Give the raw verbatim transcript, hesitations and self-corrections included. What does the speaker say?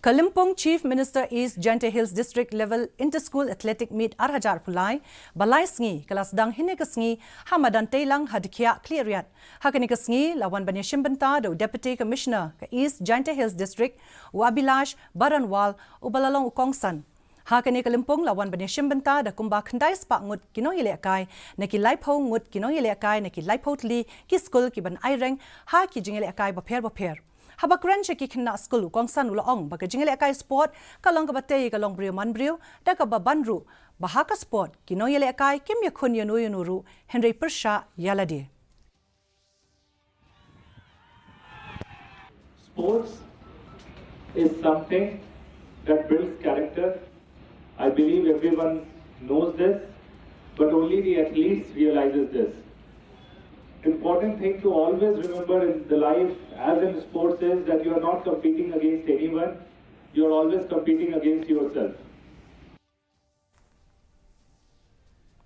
Ka Lympung Chief Minister East Jaintia Hills District Level Inter-School Athletic Meet ar hajar arphew lai, ba lai sngi ka la sdang hynne ka sngi ha madan Teilang ha Dkhiah Khliehriat. Ha kane ka sngi la wan ban ïashim bynta da u Deputy Commissioner ka East Jaintia Hills District, u Abhilash Baranwal, uba la long u kongsan. Ha kane ka lympung la wan ban ïashim bynta da kumba khyndai spah ngut ki nongïalehkai na ki laiphew ngut ki nongïalehkai na ki laiphew tylli ki skul ki ban aireng ha ki jingïalehkai bapher bapher. Haba kren sha ki khynnah skul, u kongsan u la ong ba ka jingïalehkai sport ka long kaba tei ka long briew man briew, da kaba ban ruh ba ha ka sport ki nongïalehkai kim ïakhun ïano ïano ruh hynrei pyrshah ïa lade. Sports is something that builds character. I believe everyone knows this, but only the athletes realizes this. Important thing to always remember in the life, as in sports, is that you are not competing against anyone. You are always competing against yourself.